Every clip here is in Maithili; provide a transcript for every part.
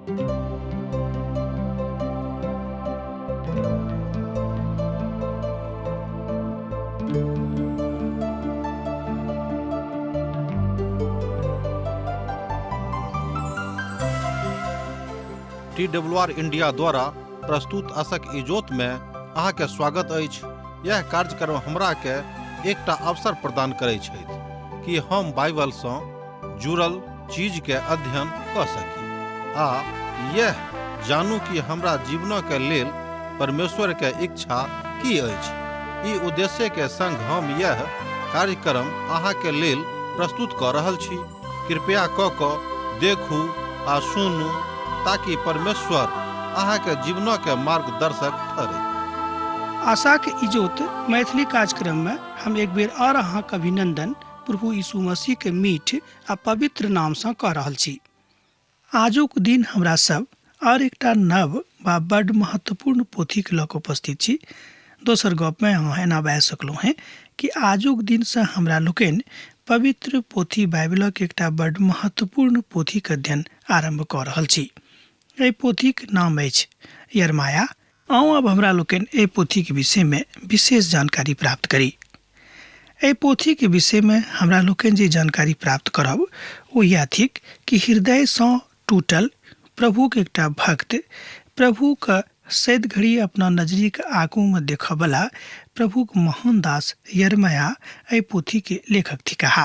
टी डब्ल्यू आर इंडिया द्वारा प्रस्तुत असक इजोत में अहाँके स्वागत अछि। यह कार्यक्रम हमरा के एकटा अवसर प्रदान करै छथि कि हम बाइबल सँ जुड़ल चीज के अध्ययन कऽ सकी आ यह जानू कि हमरा जीवन के लेल परमेश्वर के इच्छा की अछि। ई उद्देश्य के संग हम यह कार्यक्रम अहाँ के लेल प्रस्तुत कऽ रहल छी। कृपया कऽ कऽ देखू आ सुनू ताकि परमेश्वर अहाँ के जीवन के मार्गदर्शक ठहरे। आशाक इजोत मैथिली कार्यक्रम में हम एक बेर और अहाँक अभिनंदन प्रभु यीशु मसीह के मीठ आ पवित्र नाम सँ कऽ रहल छी। आजुक दिन हमरा सब और एकटा नव वा बड्ड महत्वपूर्ण पोथीके लऽ कऽ उपस्थित छी। दोसर गपमे अहाँ एना बाजि सकलहुँ हेँ कि आजुक दिनसँ हमरा लोकनि पवित्र पोथी बाइबलक एकटा बड्ड महत्वपूर्ण पोथीक अध्ययन आरम्भ कऽ रहल छी। एहि पोथीक नाम अछि यरमाया। आउ आब हमरा लोकनि एहि पोथीक विषयमे विशेष जानकारी प्राप्त करी। एहि पोथीक विषयमे हमरा लोकनि जे जानकारी प्राप्त करब ओ इएह थिक कि हृदयसँ टूटल प्रभुक एकटा भक्त, प्रभुक सैद घड़ी अपना नजरिक आगूमे देखऽवला प्रभुक महान दास यरमया एहि पोथीके लेखक थिकाह।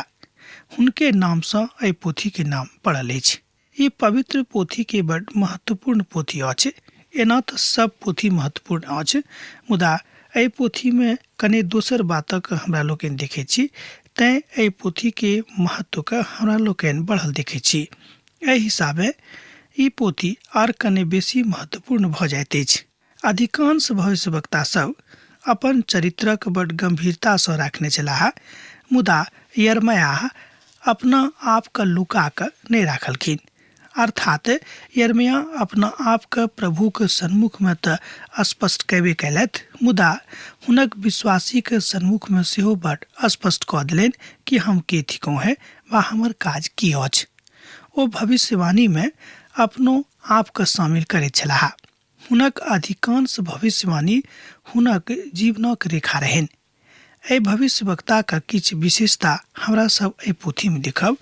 हुनके नामसँ एहि पोथीके नाम पड़ल अछि। ई पवित्र पोथीके बड महत्वपूर्ण पोथी अछि। एना तऽ सब पोथी महत्वपूर्ण अछि, मुदा एहि पोथीमे कने दोसर बातक हमरा लोकनि देखैत छी, तैँ एहि पोथीके महत्वके हमरा लोकनि बढ़ल देखैत छी। एहि हिसाबे ई पोथी आर कने बेसी महत्वपूर्ण भऽ जाइत अछि। अधिकांश भविष्यवक्ता सब अपन चरित्रक बड गंभीरतासँ राखने छलाह, मुदा यरमयाह अपना आपके लुका कऽ नहि राखलखिन। अर्थात यरमिया अपना आपके प्रभुक सन्मुखमे तऽ स्पष्ट कयबे कयलथि, मुदा हुनक विश्वासीक सन्मुखमे सेहो बड स्पष्ट कऽ देलनि कि हम के थिकहुँ हेँ वा हमर काज की अछि। ओ भविष्यवाणीमे अपनो आपके शामिल करैत छलाह। हुनक अधिकांश भविष्यवाणी हुनक जीवनक रेखा रहनि। एहि भविष्यवक्ताक किछु विशेषता हमरा सब एहि पोथीमे देखब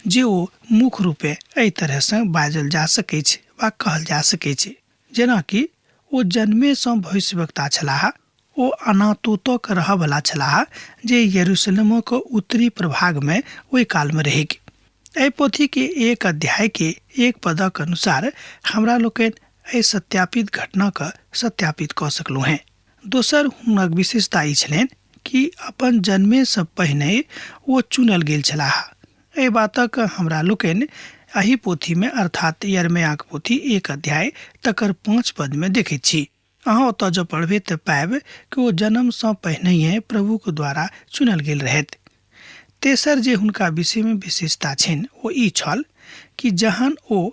जे ओ मुख्य रूपे एहि तरहसँ बाजल जा सकैछ वा कहल जा सकैछ। जेनाकि ओ जन्मेसँ भविष्यवक्ता छलाह, ओ अनातोतक रहऽवला छलाह जे यरूशलेमक उत्तरी प्रभागमे ओहि कालमे रहैक। एहि पोथीके एक अध्यायके एक पदक अनुसार हमरा लोकनि एहि सत्यापित घटनाके सत्यापित कऽ सकलहुँ हेँ। दोसर हुनक विशेषता ई छलनि कि अपन जन्मेसँ पहिने ओ चुनल गेल छलाह। एहि बातक हमरा लोकनि एहि पोथीमे अर्थात यरमयाक पोथी एक अध्याय तकर 5 पदमे देखैत छी। अहाँ ओतऽ जँ पढ़बै तऽ पायब कि ओ जन्मसँ पहिनहिए प्रभुक द्वारा चुनल गेल रहथि। तेसर जे हुनका विषयमे विशेषता छनि ओ ई छल कि जहन ओ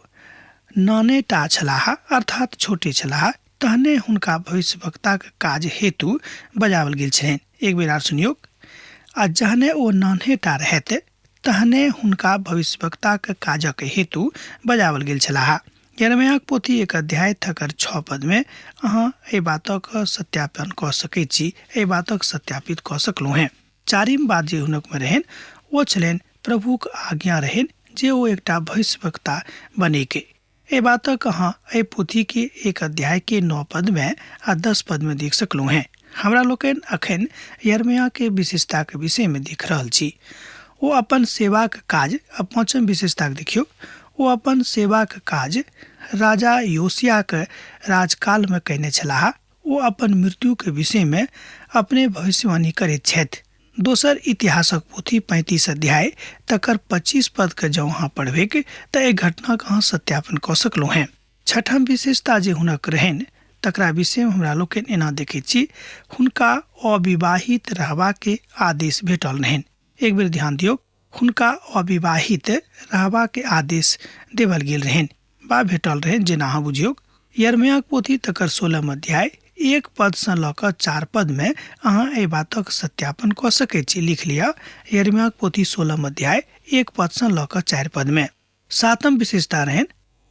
नानेटा छलाह अर्थात छोटे छलाह तहने हुनका भविष्यवक्ताक काज हेतु बजाओल गेल छलनि। एक बेर आर सुनियौक। आ जहने ओ नान्हेटा रहथि तहने हुनका भविष्यवक्ताक काजक हेतु बजाओल गेल छलाह। यरमयाक पोथी एक अध्याय थकर 6 पदमे अहाँ एहि बातक सत्यापन कऽ सकैत छी, एहि बातक सत्यापित कऽ सकलहुँ हेँ। चारिम बात जे हुनकमे रहनि ओ छलनि प्रभुक आज्ञा रहनि जे ओ एकटा भविष्यवक्ता बनैके। एहि बातक अहाँ एहि पोथीके एक अध्यायके 9 पदमे आ 10 पदमे देख सकलहुँ हेँ। हमरा लोकनि अखन यरमयाके विशेषताक विषयमे देख रहल छी। ओ अपन सेवाक काज, आ पाँचम विशेषताक देखियौ, ओ अपन सेवाक काज राजा योशियाक राजकालमे कयने छलाह। ओ अपन मृत्युक विषयमे अपने भविष्यवाणी करैत छथि। दोसर इतिहासक पोथी 35 अध्याय तकर 25 पदके जँ अहाँ पढ़बैक तऽ एहि घटनाक अहाँ सत्यापन कऽ सकलहुँ हेँ। छठम विशेषता जे हुनक रहनि तकरा विषयमे हमरा लोकनि एना देखैत छी, हुनका अविवाहित रहबाके आदेश भेटल रहनि। एक बेर ध्यान दियौक, हुनका अविवाहित रहबाके आदेश देवल गेल रहनि वा भेटल रहनि, जेना अहाँ बुझियौक। यरमयाक पोथी तकर 16 अध्याय 1 पदसँ लऽ कऽ 4 पदमे अहाँ एहि बातक सत्यापन कऽ सकैत छी। लिख लिअ, यरमयाक पोथी 16 अध्याय 1 पदसँ लऽ कऽ 4 पदमे। सातम विशेषता रहनि,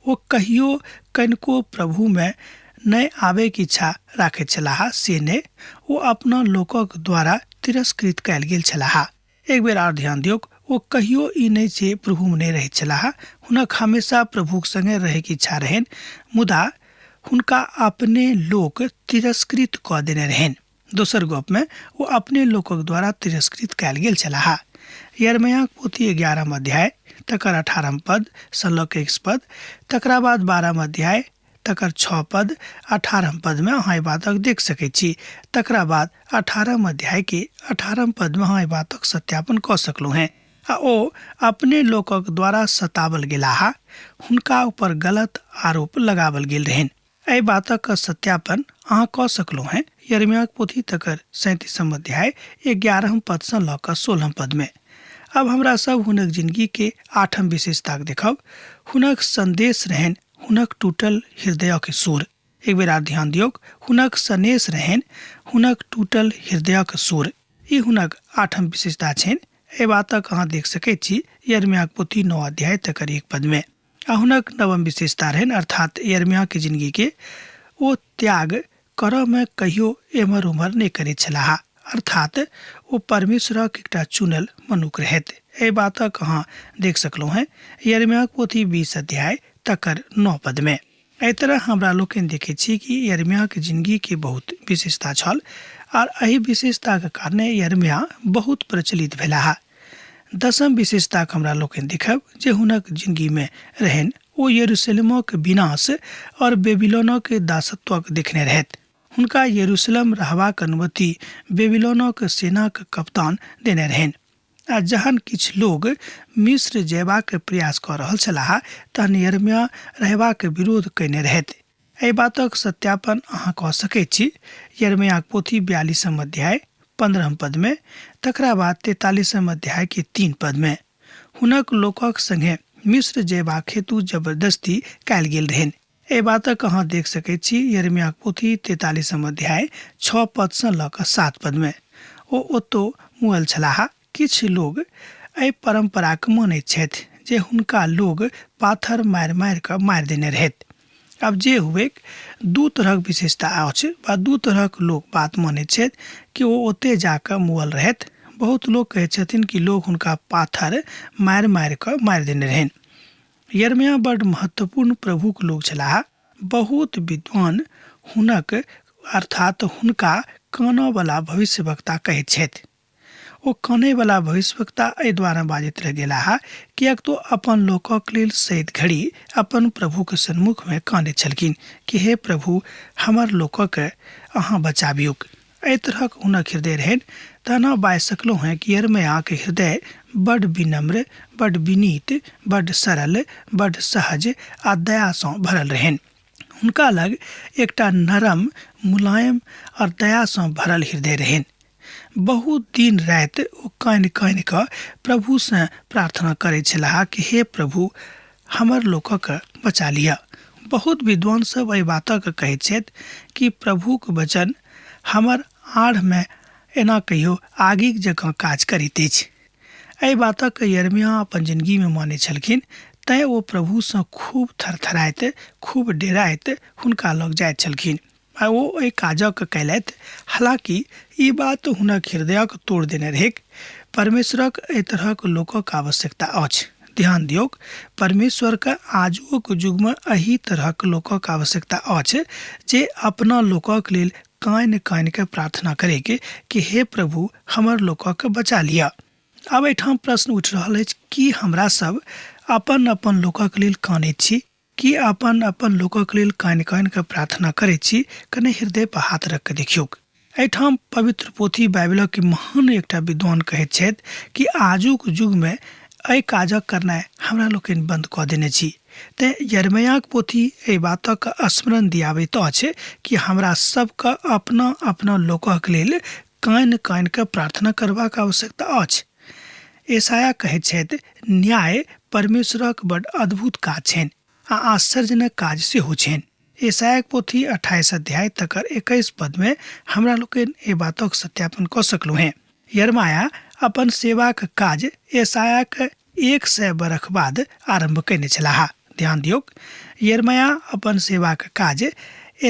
ओ कहियो कनिको प्रभुमे नहि आबयके इच्छा राखैत छलाह से नहि, ओ अपना लोकक द्वारा तिरस्कृत कयल गेल छलाह। एक बेर आर ध्यान दियौक, ओ कहियो ई नहि जे प्रभुमे नहि रहैत छलाह, हुनक हमेशा प्रभुक संगे रहैके इच्छा रहनि, मुदा हुनका अपने लोक तिरस्कृत कऽ देने रहनि। दोसर गपमे ओ अपने लोकक द्वारा तिरस्कृत कयल गेल छलाह। यरमयाक पोथी 11म अध्याय तकर 18म पदसँ लऽ कऽ 21 पद, तकरा बाद 12म अध्याय तकर 6 पद 18म पदमे अहाँ एहि बातक देख सकैत छी। तकरा बाद 18म अध्यायके 18म पदमे अहाँ एहि बातक सत्यापन कऽ सकलहुँ हेँ। आ ओ अपने लोकक द्वारा सतावल गेलाह, हुनका ऊपर गलत आरोप लगावल गेल रहनि। एहि बातक सत्यापन अहाँ कऽ सकलहुँ हेँ यरमियाक पोथी तकर 37म अध्याय 11म पदसँ लऽ कऽ 16म पदमे। आब हमरा सब हुनक जिनगीके 8म विशेषताक देखब। हुनक सन्देश रहनि हुनक टूटल हृदयक सुर। एक बेर आर ध्यान दियौक, हुनक सन्देश रहनि हुनक टूटल हृदयक सुर। ई हुनक 8म विशेषता छनि। एहि बातक अहाँ देख सकैत छी यरमियाक पोथी 9 अध्याय तकर 1 पदमे। आ हुनक नवम विशेषता रहनि, अर्थात यरमियाके जिनगीके ओ त्याग करऽमे कहियो एम्हर ओम्हर नहि करैत छलाह, अर्थात ओ परमेश्वरक एकटा चुनल मनुख रहथि। एहि बातक अहाँ देख सकलहुँ हेँ यरमियाक पोथी 20 अध्याय तकर 9 पदमे। एहि तरह हमरा लोकनि देखैत छी कि यरमियाके जिनगीके बहुत विशेषता छल आर एहि विशेषताके कारणे यरमिया बहुत प्रचलित भेलाह। 10म विशेषताक हमरा लोकनि देखब जे हुनक जिनगीमे रहनि, ओ यरूशलेमक विनाश और बेबीलोनक दासत्वक देखने रहथि। हुनका यरूशलेम रहबाक अनुमति बेबीलोनक सेनाक कप्तान देने रहनि। आ जहन किछु लोग मिस्र जयबाक प्रयास कऽ रहल छलाह तहन यरमिया रहबाक विरोध कयने रहथि। एहि बातक सत्यापन अहाँ कऽ सकैत छी यरमियाक पोथी 42म अध्याय 15म पदमे, तकरा बाद 43म अध्यायके 3 पदमे। हुनक लोकक संगे मिस्र जयबाक हेतु जबरदस्ती कयल गेल रहनि। एहि बातक अहाँ देख सकैत छी यरमियाक पोथी 43म अध्याय 6 पदसँ लऽ कऽ 7 पदमे। ओ ओतौ मुअल छलाह। किछु लोग एहि परम्पराके मानैत छथि जे हुनका लोग पाथर मारि मारि कऽ मारि देने रहथि। आब जे हुएक, दू तरहक विशेषता अछि वा दू तरहक लोक बात मानैत छथि कि ओ ओतय जा कऽ मुअल रहथि। बहुत लोक कहैत छथिन कि लोग हुनका पाथर मारि मारि कऽ मारि देने रहनि। यरमिया बड्ड महत्वपूर्ण प्रभुक लोक छलाह। बहुत विद्वान हुनक अर्थात हुनका कानऽवला भविष्यवक्ता कहैत छथि। ओ कानयवला भविष्यवक्ता एहि द्वारा बाजैत रहि गेलाह किएक तऽ अपन लोकक लेल सैत घड़ी अपन प्रभुक सन्मुखमे कानैत छलखिन कि हे प्रभु, हमर लोकक अहाँ बचाबियौक। एहि तरहक हुनक हृदय रहनि। तहन बाजि सकलहुँ हेँ कि यरमयाक हृदय बड्ड विनम्र, बड्ड विनीत, बड्ड सरल, बड्ड सहज आ दयासँ भरल रहनि। हुनका लग एकटा नरम, मुलायम आओर दयासँ भरल हृदय रहनि। बहुत दिन राति ओ कानि कानि कऽ प्रभुसँ प्रार्थना करैत छलाह कि हे प्रभु, हमर लोकक बचा लिअ। बहुत विद्वान सब एहि बातक कहैत छथि कि प्रभुक वचन हमर आढ़मे एना कहियो आगिक जकाँ काज करैत अछि। एहि बातक यरमिया अपन जिनगीमे मानैत छलखिन, तैँ ओ प्रभुसँ खूब थरथराइत, खूब डेराइत हुनका लग जाइत छलखिन आ ओ एहि काजक कयलथि। हालाँकि ई बात हुनक हृदयक तोड़ि देने रहैक। परमेश्वरक एहि तरहक लोकक आवश्यकता अछि। ध्यान दियौक, परमेश्वरक आजुक युगमे एहि तरहक लोकक आवश्यकता अछि जे अपना लोकक लेल कानि कानि कऽ प्रार्थना करैक कि हे प्रभु, हमर लोकक बचा लिअ। आब एहिठाम प्रश्न उठि रहल अछि, की हमरा सब अपन अपन लोकक लेल कानैत छी? की अपन अपन लोकक लेल कानि कानि कऽ प्रार्थना करैत छी? कने हृदय पर हाथ रखि कऽ देखियौक। एहिठाम पवित्र पोथी बाइबिलक महान एकटा विद्वान कहैत छथि कि आजुक युगमे एहि काजक करनाइ हमरा लोकनि बन्द कऽ देने छी। तेँ यरमयाक पोथी एहि बातक स्मरण दियाबैत अछि कि हमरा सबके अपना अपना लोकक लेल कानि कानि कऽ प्रार्थना करबाक आवश्यकता अछि। एसाया कहैत छथि, न्याय परमेश्वरक बड अद्भुत काज छनि आ आश्चर्यजनक काज सेहो छनि। एसायाक पोथी 28 अध्याय तकर 21 पदमे हमरा लोकनि एहि बातक सत्यापन कऽ सकलहुँ हेँ। यरमाया अपन सेवाक काज एसायाक 100 बरख बाद आरम्भ कयने छलाह। ध्यान दियौक, यिर्मयाह अपन सेवाक काज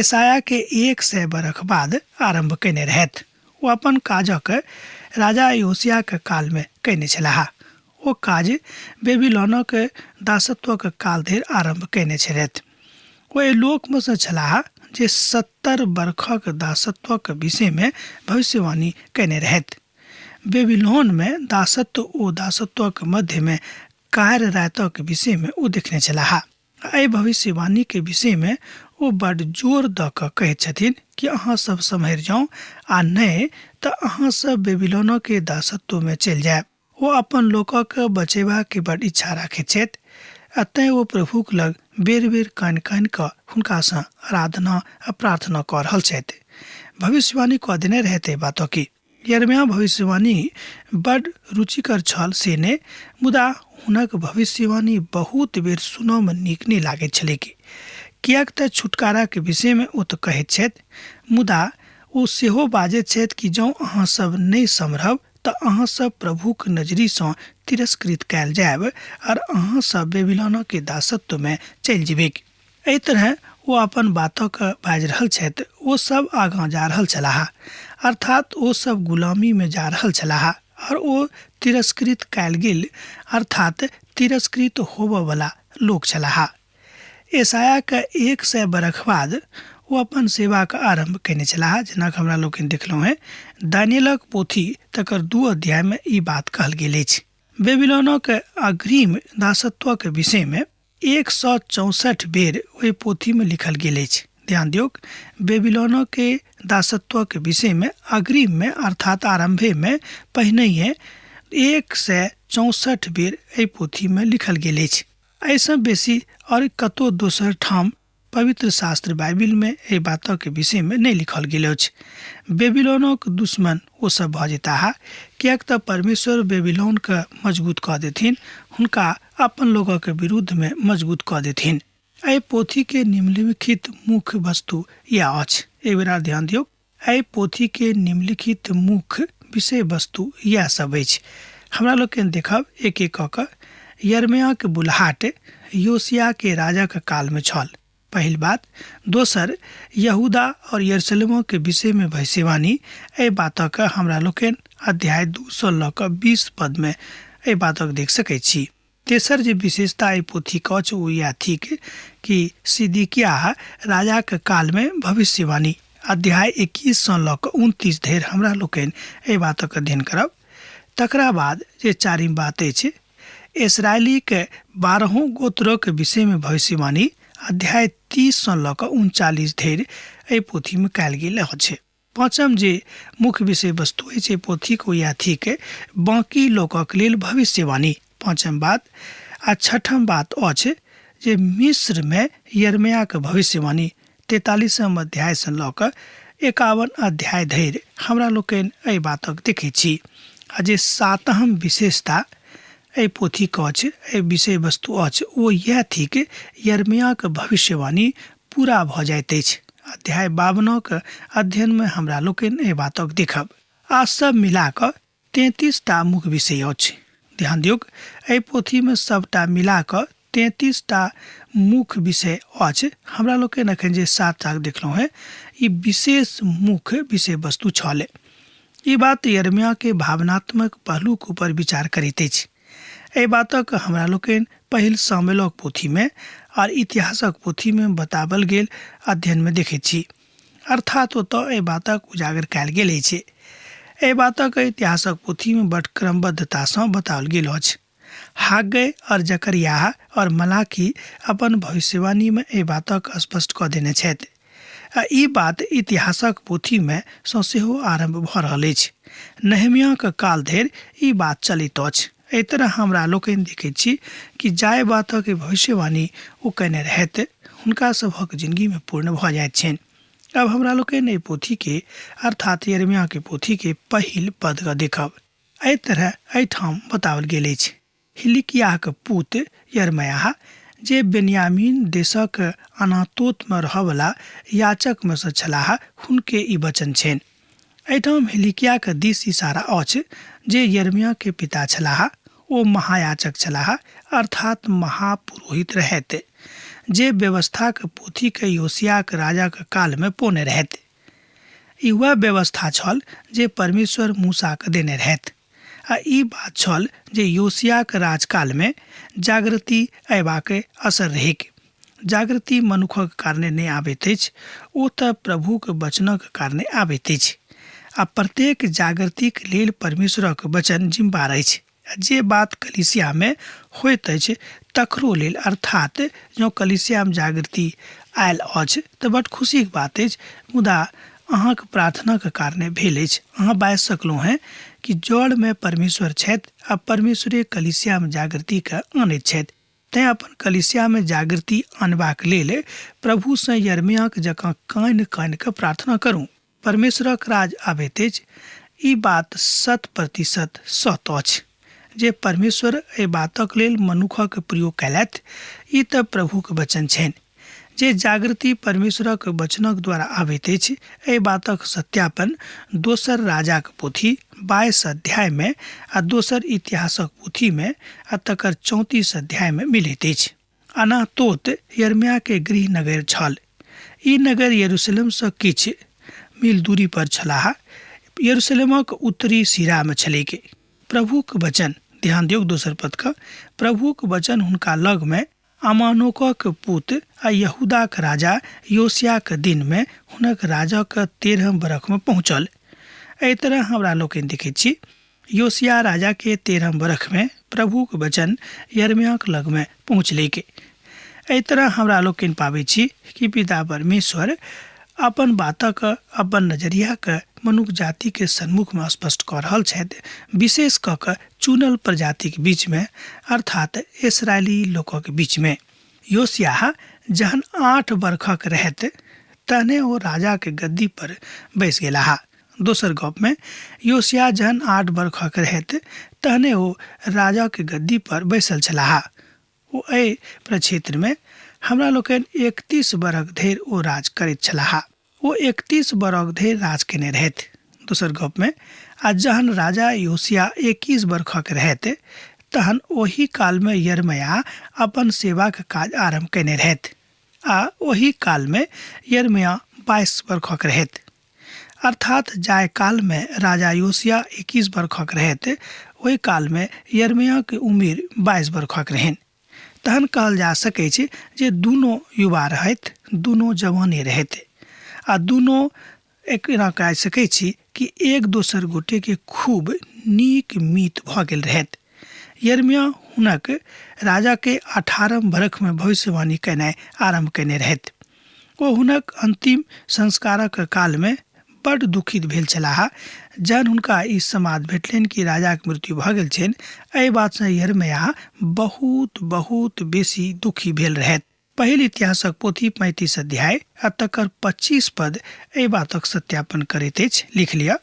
एसाया के 100 बरख बाद आरम्भ कयने रहथि। ओ अपन काजक राजा योशियाके कालमे कयने छलाह। ओ काज बेबीलोनक दासत्वक काल धरि आरम्भ कयने छलथि। ओ एहि लोकमे सँ छलाह जे 70 बरखक दासत्वक विषयमे भविष्यवाणी कयने रहथि। बेबीलोनमे दासत्व ओ दासत्वक मध्यमे कार रातक विषयमे ओ देखने छलाह। एहि भविष्यवाणीके विषयमे ओ बड्ड जोर दऽ कऽ कहैत छथिन कि अहाँ सब सम्हरि जाउ आ नहि तऽ अहाँ सब बेबीलोनके दासत्वमे चलि जायब। ओ अपन लोकक बचेबाके बड्ड इच्छा राखैत छथि आ तेँ ओ प्रभुक लग बेर-बेर कानि-कानि कऽ हुनकासँ आराधना आ प्रार्थना कऽ रहल छथि। भविष्यवाणी कऽ देने रहथि एहि बातके। यिर्मयाह भविष्यवाणी बड्ड रुचिकर छल से नहि, मुदा हुनक भविष्यवाणी बहुत बेर सुनऽ मे नीक नहि लागैत छलैक। किएक तऽ छुटकाराक विषयमे ओ तऽ कहैत छथि, मुदा ओ सेहो बाजैत छथि कि जँ अहाँ सभ नहि सम्हरब तऽ अहाँ सभ प्रभुक नजरि सँ तिरस्कृत कयल जायब और अहाँ सभ बेबीलोनक दासत्वमे चलि जेबैक। एहि तरहेँ ओ अपन बातक बाजि रहल छथि, ओ सभ आगाँ जा रहल छलाह, अर्थात् ओ सभ गुलामी मे जा रहल छलाह, और ओ तिरस्कृत कयल गेल, अर्थात् तिरस्कृत होबऽ वला लोक छलाह। एसायाक 100 बरख बाद ओ अपन सेवाक आरम्भ कयने छलाह, जेना हमरा लोकनि देखलहुँ हेँ, दानियलक पोथी तकर 2 अध्याय मे ई बात कहल गेल अछि। बेबीलोनक अग्रिम दासत्वक विषय मे 164 बेर ओहि पोथीमे लिखल गेल अछि। ध्यान दियौक, बेबीलोनके दासत्वक विषयमे अग्रिममे अर्थात आरम्भेमे पहिनहिए 164 बेर एहि पोथीमे लिखल गेल अछि। एहिसँ बेसी आओर कतहु दोसर ठाम पवित्र शास्त्र बाइबिलमे एहि बातक विषयमे नहि लिखल गेल अछि। बेबीलोनक दुश्मन ओ सभ भऽ जेताह, किएक तँ परमेश्वर बेबीलोनकेँ मजगूत कऽ देथिन, हुनका अपन लोकक विरुद्धमे मजगूत कऽ देथिन। एहि पोथीके निम्नलिखित मुख्य वस्तु इएह अछि। एक बेर आर ध्यान दियौक। एहि पोथीके निम्नलिखित मुख्य विषय वस्तु इएह सब अछि। हमरा लोकनि देखब एक एक कऽ कऽ। यिर्मयाहक बुल्हाट योशियाके राजाक कालमे छल। पहिल बात। दोसर, यहूदा और यरूशलेमक विषयमे भविष्यवाणी। एहि बातक हमरा लोकनि अध्याय 2 सँ लऽ कऽ 20 पदमे एहि बातक देख सकैत छी। तेसर जे विशेषता एहि पोथीक अछि ओ इएह थिक कि सिदकिय्याह राजाक कालमे भविष्यवाणी अध्याय 21 सँ लऽ कऽ 29 धरि हमरा लोकनि एहि बातक अध्ययन करब। तकरा बाद जे चारिम बात अछि, इसराइलीक 12 गोत्रक विषयमे भविष्यवाणी अध्याय 30 सँ लऽ कऽ 39 धरि एहि पोथीमे कयल गेल अछि। पाँचम जे मुख्य विषय वस्तु अछि एहि पोथीक ओ इएह थिक बाँकी लोकक लेल भविष्यवाणी, पाँचम बात। आ छठम बात अछि जे मिस्रमे यिर्मयाहक भविष्यवाणी 43 अध्यायसँ लऽ कऽ 51 अध्याय धरि हमरा लोकनि एहि बातक देखैत छी। आ जे सातम विशेषता एहि पोथीक अछि, एहि विषय वस्तु अछि, ओ इएह थिक यिर्मयाहक भविष्यवाणी पूरा भऽ जाइत अछि। अध्याय 52क अध्ययनमे हमरा लोकनि एहि बातक देखब। आ सब मिला कऽ 33 टा मुख्य विषय अछि। ध्यान दियौक, एहि पोथीमे सबटा मिला कऽ 33 टा मुख्य विषय अछि। हमरा लोकनि एखन जे 7 टा देखलहुँ हेँ, ई विशेष मुख्य विषय वस्तु छल। ई बात यिर्मयाहके भावनात्मक पहलूक ऊपर विचार करैत अछि। एहि बातक हमरा लोकनि पहिल सामुएलक पोथीमे आर इतिहासक पोथीमे बताबल गेल अध्ययनमे देखैत छी। अर्थात ओतऽ एहि बातक उजागर कयल गेल अछि। एहि बातक इतिहासक पोथीमे बड क्रमबद्धतासँ बताओल गेल अछि। हाग्गै और जकरयाह और मलाकी अपन भविष्यवाणीमे एहि बातक स्पष्ट कऽ देने छथि। आ ई बात इतिहासक पोथीमे सँ सेहो आरम्भ भऽ रहल अछि। नहेम्याहक काल धरि ई बात चलैत अछि। एहि तरह हमरा लोकनि देखैत छी कि जाहि बातक भविष्यवाणी ओ कयने रहथि, हुनका सभक जिनगीमे पूर्ण भऽ जाइत छनि। आब हमरा लोकनि एहि पोथीके अर्थात यिर्मयाहके पोथीके पहिल पदके देखब। एहि तरह एहिठाम बताओल गेल अछि। हिलिकियाहक पुत यिर्मयाह, जे बेन्यामीन देशक अनातोत मे रहऽवला याजक मे सँ छलाह, हुनके ई वचन छनि। एहिठाम हिलिकियाक दिस इशारा अछि जे यिर्मयाह के पिता छलाह। ओ महायाजक छलाह, अर्थात् महापुरोहित रहथि। जे व्यवस्थाक पोथीके योशियाक राजाक कालमे पौने रहथि। ई वएह व्यवस्था छल जे परमेश्वर मूसाके देने रहथि। आ ई बात छल जे योशियाक राजकालमे जागृति अयबाक असर रहैक। जागृति मनुखक कारणे नहि आबैत अछि, ओ तऽ प्रभुक वचनक कारणे आबैत अछि। आ प्रत्येक जागृतिक लेल परमेश्वरक वचन जिम्मेवार अछि। आ जे बात कलीसियामे होइत अछि तकरो लेल, अर्थात जँ कलीसियामे जागृति आयल अछि तऽ बड खुशीक बात अछि, मुदा अहाँक प्रार्थनाक कारणे भेल अछि। अहाँ बाजि सकलहुँ हेँ कि जड़मे परमेश्वर छथि आ परमेश्वरे कलीसियामे जागृतिके आनैत छथि। तेँ अपन कलीसियामे जागृति आनबाक लेल प्रभुसँ यरमियाक जकाँ कानि कानि कऽ प्रार्थना करू। परमेश्वरक राज आबैत अछि, ई बात शत प्रतिशत सत अछि। जे परमेश्वर एहि बातक लेल मनुखक प्रयोग कयलथि, ई तऽ प्रभुक वचन छनि। जे जागृति परमेश्वरक वचनक द्वारा आबैत अछि, एहि बातक सत्यापन दोसर राजाक पोथी 22 अध्यायमे आ दोसर इतिहासक पोथीमे आ तकर 34 अध्यायमे मिलैत अछि। अनातोत यिर्मयाह गृह नगर छल। ई नगर यरूशलेमसँ किछु मील दूरी पर छलाह। यरूशलेमक उत्तरी सिरामे छलैक। प्रभुक वचन, ध्यान दियौक दोसर पदके, प्रभुक वचन हुनका लगमे अमानोकक पुत आ यहूदाक राजा योशियाक दिनमे हुनक राजाक 13म बरखमे पहुँचल। एहि तरह हमरा लोकनि देखैत छी योशिया राजाके 13म बरखमे प्रभुक वचन यिर्मयाक लगमे पहुँचलैक। एहि तरह हमरा लोकनि पाबैत छी कि पिता परमेश्वर अपन बातक, अपन नजरियाक मनुख जातिके सन्मुखमे स्पष्ट कऽ रहल छथि, विशेष कऽ कऽ चुनल प्रजातिक बीचमे, अर्थात इसराइली लोकक बीचमे। योशियाह जहन 8 बरखक रहथि तहने ओ राजाक गद्दी पर बैस गेलाह। दोसर गपमे, योशियाह जहन 8 बरखक रहथि तहने ओ राजाक गद्दी पर बैसल छलाह। ओ एहि प्रक्षेत्रमे हमरा लोकनि 31 बरख धरि ओ राज करैत छलाह। ओ 31 बरख धरि राज केने रहथि। दोसर गपमे, आ जहन राजा योशियाह 21 बरखक रहथि तहन ओही कालमे यिर्मयाह अपन सेवाक काज आरम्भ केने रहथि आ ओही कालमे यिर्मयाह 22 बरखक रहथि। अर्थात जाहि कालमे राजा योशिया 21 बरखक रहथि, ओहि कालमे यिर्मयाहक उमिर 22 बरखक रहनि। तहन कहल जा सकैछ जे दुनू युवा रहथि, दुनू जवाने रहथि आ दुनू एना कहि सकैत छी कि एक दोसर गोटेके खूब नीक मीत भऽ गेल रहथि। यिर्मयाह हुनक राजाके 18 बरखमे भविष्यवाणी केनाइ आरम्भ केने रहथि। ओ हुनक अन्तिम संस्कारक कालमे बड्ड दुखित भेल छलाह। जहन हुनका ई समाद भेटलनि कि राजाक मृत्यु भऽ गेल छनि, एहि बातसँ यिर्मयाह बहुत बहुत बेसी दुखी भेल रहथि। पहिल इतिहासक पोथी 35 अध्याय आ तकर 25 पद एहि बातक सत्यापन करैत अछि। लिख लिअ,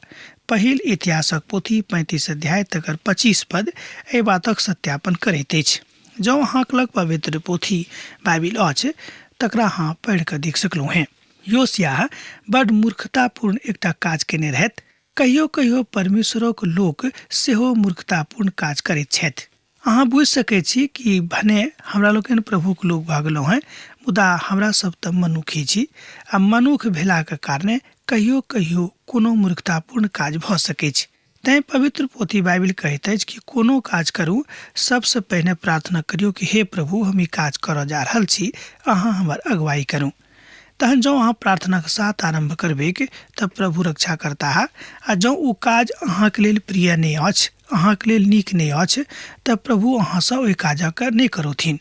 पहिल इतिहासक पोथी 35 अध्याय तकर 25 पद एहि बातक सत्यापन करैत अछि। जँ अहाँक लग पवित्र पोथी बाइबिल अछि तकरा अहाँ पढ़ि कऽ देख सकलहुँ हेँ। योशियाह बड्ड मूर्खतापूर्ण एकटा काज केने रहथि। कहियो कहियो परमेश्वरक लोक सेहो मूर्खतापूर्ण काज करैत छथि। अहाँ बुझि सकैत छी कि भने हमरा लोकनि प्रभुक लोक भऽ गेलहुँ हेँ, मुदा हमरा सभ तऽ मनुखे छी आ मनुख भेलाक कारणे कहियो कहियो कोनो मूर्खतापूर्ण काज भऽ सकैछ। तैँ पवित्र पोथी बाइबिल कहैत अछि कि कोनो काज करू सबसँ पहिने प्रार्थना करियौ कि हे प्रभु, हम ई काज करऽ जा रहल छी, अहाँ हमर अगुवाई करू। तहन जँ अहाँ प्रार्थनाक साथ आरम्भ करबैक तऽ प्रभु रक्षा करताह आ जँ ओ काज अहाँक लेल प्रिय नहि अछि, अहाँक लेल नीक नहि अछि, तऽ प्रभु अहाँसँ ओहि काजक नहि करौथिन।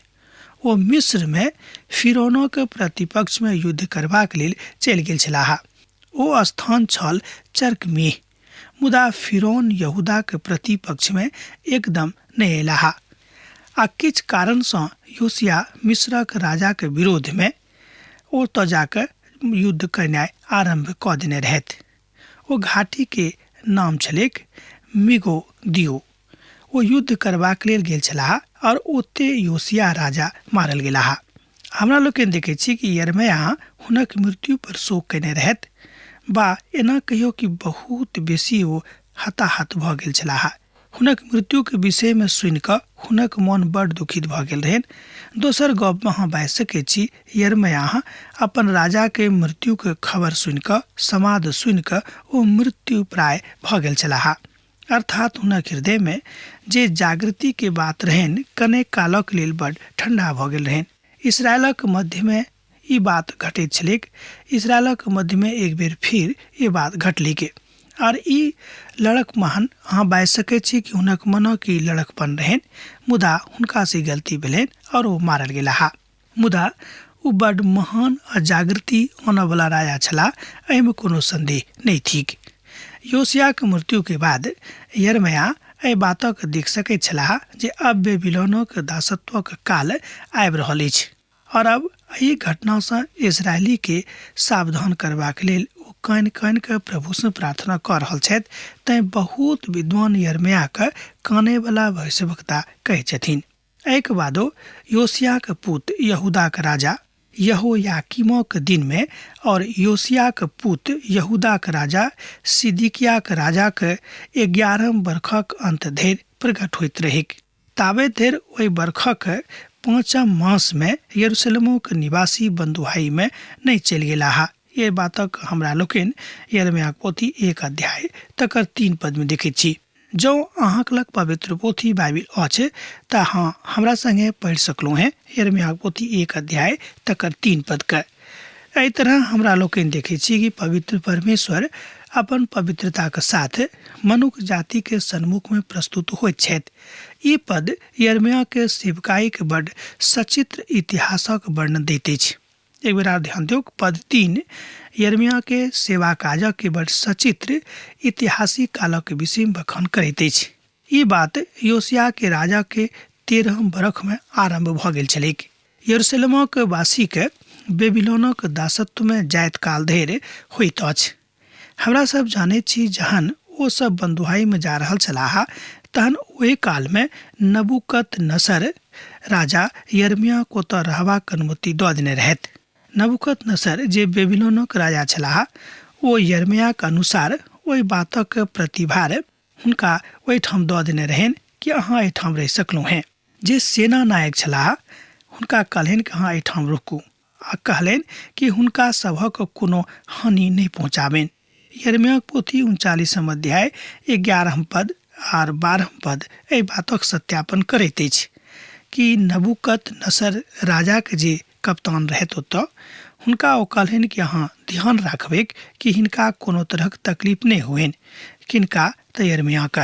ओ मिस्रमे फिरौनक प्रतिपक्षमे युद्ध करबाक लेल चलि गेल छलाह। ओ स्थान छल चर्कमीह। मुदा फिरौन यहूदाक प्रतिपक्षमे एकदम नहि अयलाह आ किछु कारणसँ योशिया मिस्रक राजाक विरोधमे ओतऽ जा कऽ युद्ध केनाइ आरम्भ कऽ देने रहथि। ओ घाटीके नाम छलैक मिगो दियो। ओ युद्ध करबाक लेल गेल छलाह आओर ओते योशिया राजा मारल गेलाह। हमरा लोकनि देखैत छी कि यिर्मयाह हुनक मृत्यु पर शोक कयने रहथि बा एना कहियो कि बहुत बेसी ओ हताहत भऽ गेल छलाह। हुनक मृत्युके विषयमे सुनि कऽ हुनक मोन बड्ड दुखित भऽ गेल रहनि। दोसर गपमे अहाँ बाजि सकैत छी, यिर्मयाह अपन राजाके मृत्युके खबर सुनि कऽ, समाद सुनि कऽ ओ मृत्युप्राय भऽ गेल छलाह। अर्थात हुनक हृदयमे जे जागृतिके बात रहनि कने कालक लेल बड्ड ठंडा भऽ गेल रहनि। इसरायलक मध्यमे ई बात घटैत छलैक। इसरायलक मध्यमे एक बेर फिर ई बात घटलैक। आर ई लड़क महान अहाँ बाजि सकैत छी कि हुनक मनक ई लड़कपन रहनि, मुदा हुनका से गलती भेलनि और ओ मारल गेलाह। मुदा ओ बड महान आ जागृति आनऽवला राजा छलाह, एहिमे कोनो संदेह नहि थिक। योशियाक मृत्यु के बाद यिर्मयाह एहि बातक देख सकैत छलाह जे अब बेबीलोनक दासत्वक काल आबि रहल अछि और अब एहि घटनासँ इस्राएलीके सावधान करबाक लेल ओ कानि कानि कऽ प्रभुसँ प्रार्थना कऽ रहल छथि। तैँ बहुत विद्वान यिर्मयाहके कानैवला भविष्यवक्ता कहै छथिन। एहिके बादो योशियाक पुत यहूदाक राजा यहोयाकीमक दिनमे और योशियाक पुत यहूदाक राजा सिदकियाक राजाक 11 बरखक अन्त धरि प्रकट होइत रहैक। ताबे धरि ओहि बरखक 5म मासमे यरूशलेमोक निवासी बन्धुआइमे नहि चलि गेलाह। एहि बातक हमरा लोकनि यिर्मयाक पोथी 1 अध्याय तकर 3 पदमे देखैत छी। जँ अहाँक लग पवित्र पोथी बाइबिल अछि तऽ अहाँ हमरा संगे पढ़ि सकलहुँ हेँ यिर्मयाक पोथी 1 अध्याय तकर 3 पदके। एहि तरह हमरा लोकनि देखैत छी कि पवित्र परमेश्वर अपन पवित्रताक साथ मनुख जातिके सन्मुखमे प्रस्तुत होइत छथि। ई पद यिर्मयाके सेवकाईक बड सचित्र इतिहासक वर्णन दैत अछि। एक बेर आर ध्यान दियौक, पद 3 यिर्मयाह के सेवा काजक के बड सचित्र ऐतिहासिक कालक विषय में बखान करैत अछि। ई बात योशिया के राजा के 13 बरख में आरंभ भऽ गेल छलैक। यरूशलेमक वासी के बेबीलोनक दासत्व में जाइत काल धरि होइत अछि। हमरा सब जानैत छी जहन ओ सब बंधुआई में जा रहल छलाह तहन ओहि काल में नबूकदनेस्सर राजा यिर्मयाह को ओतऽ रहबाक अनुमति दऽ देने रहथि। नबूकदनेस्सर जे बेबीलोनक राजा छलाह ओ यिर्मयाहक अनुसार ओहि बातक प्रतिभार हुनका ओहिठाम दऽ देने रहनि कि अहाँ एहिठाम रहि सकलहुँ हेँ। जे सेना नायक छलाह हुनका कहलनि कि अहाँ एहिठाम रुकू आ कहलनि कि हुनका सभक कोनो हानि नहि पहुँचाबनि। यिर्मयाहक पोथी 39 अध्याय 11 पद आर 12 पद एहि बातक सत्यापन करैत अछि कि नबूकदनेस्सर राजाक जे कप्तान रहथि ओतऽ हुनका ओ कहलनि कि अहाँ ध्यान राखबैक कि हिनका कोनो तरहक तकलीफ नहि होइन। किनका? तऽ यिर्मयाहके।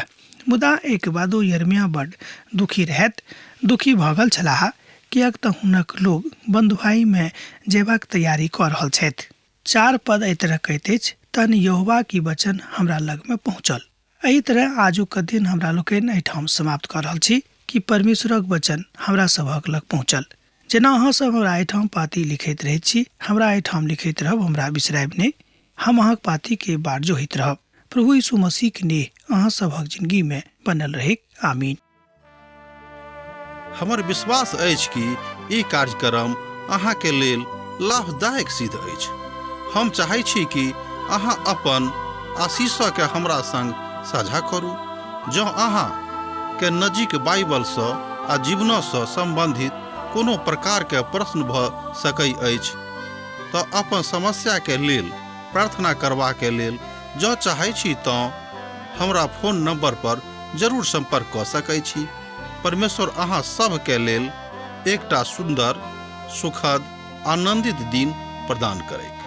मुदा एहिके बादो यिर्मयाह बड दुखी रहथि। दुखी भऽ गेल छलाह किएक तऽ हुनक लोग बन्धुआइमे जयबाक तैयारी कऽ रहल छथि। 4 पद एहि तरह कहैत अछि, तहन यहोवा की वचन हमरा लगमे पहुँचल। एहि तरह आजुक दिन हमरा लोकनि एहिठाम समाप्त कऽ रहल छी कि परमेश्वरक वचन हमरा सभक लग पहुँचल। जेना अहाँ सब हमरा एहिठाम पाती लिखैत रहैत छी, हमरा एहिठाम लिखैत रहब, हमरा बिसरायब नहि। हम अहाँक पाती के बाट जोहैत रहब। प्रभु यीशु मसीह के नेह अहाँ सभक जिंदगी में बनल रहैक। आमीन। हमर विश्वास अछि कि ई कार्यक्रम अहाँ के लेल लाभदायक सिद्ध अछि। हम चाहै छी कि अहाँ अपन आशीषके हमरा संग साझा करू। जँ अहाँ के नजीक बाइबलसँ आ जीवनसँ सम्बन्धित कोनो प्रकारके प्रश्न भऽ सकै अछि तऽ अपन समस्याके लेल प्रार्थना करबाके लेल जँ चाहै छी तँ हमरा फोन नंबर पर जरूर संपर्क कऽ सकै छी। परमेश्वर अहाँ सभके लेल एकटा सुन्दर, सुखद, आनंदित दिन प्रदान करैक।